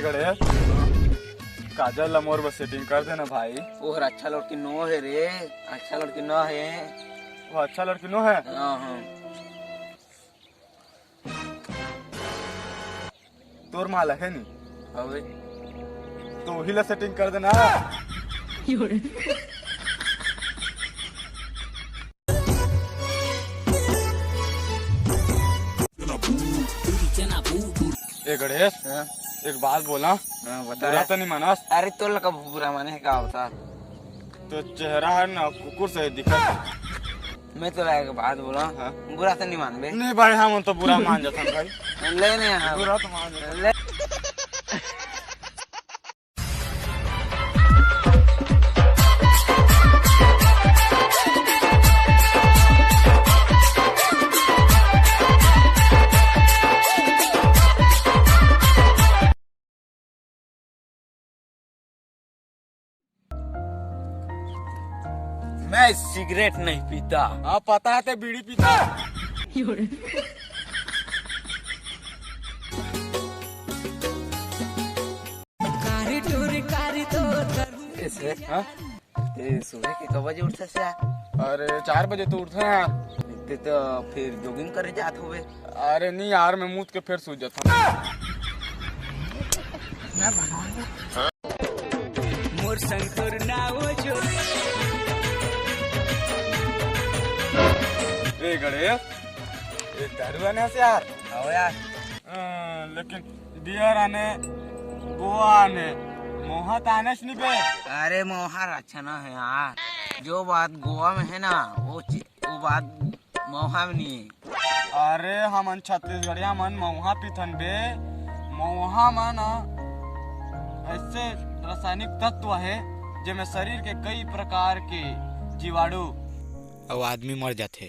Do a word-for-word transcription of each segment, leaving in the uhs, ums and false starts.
करे, काजल ला मोर बर सेटिंग कर देना भाई। ओहर अच्छा लड़की नो हे रे, अच्छा लड़की नो हे। वो अच्छा लड़की नो हे? हाँ, हाँ। तोर माला हे नी? अबे। तो वही ला सेटिंग कर देना। ए गणेश, हाँ? एक बात बोला। हाँ, बता। बुरा तो नहीं मानस? अरे, तोला का बुरा माने का होता? तो चेहरा है ना, कुकुर से दिखा। मैं तोला एक बात बोला। हाँ? बुरा तो नहीं मानबे? नहीं भाई, हम तो बुरा मान जाता भाई। ले नहीं यार। बुरा तो मान जाता। ले। मैं सिगरेट नहीं पीता। हाँ, पता है, ते बीड़ी पीता। कारी टूरी कारी तो ऐसे, हाँ? ते सुबह के कब बजे उठथस यार? अरे, चार बजे तो उठथों यार। ते तो फिर जॉगिंग करे जात होबे। अरे नहीं यार, मैं मूत के फिर सो जाता हूँ। मोर संग तोर नाव जो। ए गणेश, ए दारू आने से यार। आओ यार। अ, लेकिन बियर आने, गोवा आने, मोहा तो आने से नहीं बे। अरे मोहा अच्छा ना है यार, जो बात गोवा में है ना, वो चीज वो बात मौहा में नहीं है। अरे हमन छत्तीसगढ़िया मन मौहा पीथन बे। मौहा म ना ऐसे रासायनिक तत्व है, जेमे शरीर के कई प्रकार के जीवाणु अउ आदमी मर जाथे।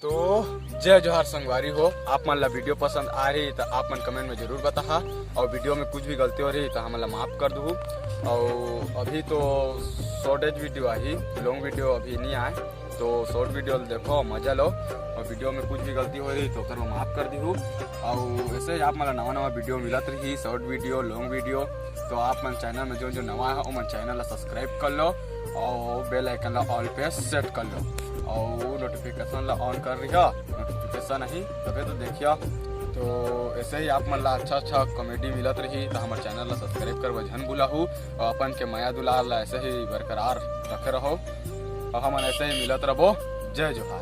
तो जय जोहार संगवारी हो, आप मन ला वीडियो पसंद आ रही तो आप मन कमेंट में जरूर बताहा, और वीडियो में कुछ भी गलती हो रही तो हमन ला माफ कर दू। और अभी तो शॉर्टेज वीडियो आही, लॉन्ग वीडियो अभी नहीं आए, तो शॉर्ट वीडियो देखो, मजा लो, और वीडियो में कुछ भी गलती हो रही तो ओकर में माफ कर दीहू। और ऐसे ही आप मन ला नवा नवा वीडियो मिलत रही, शॉर्ट वीडियो, लॉन्ग वीडियो। तो आप मन चैनल में जो जो नवा है, वो मन चैनल ला सब्सक्राइब कर लो और बेल आइकन ला ऑल पे सेट कर लो और नोटिफिकेशन ला ऑन कर रिहा, नोटिफिकेशन आही तबे तो देखिया। तो ऐसे ही आप मन ला अच्छा अच्छा कॉमेडी मिलत रही तो हमारे चैनल ला सब्सक्राइब करबे झन भुलाहू और अपन के मया दुलार ला ऐसे ही बरकरार रखे रहो। और हमन ऐसे ही मिलत रहो। जय जोहार।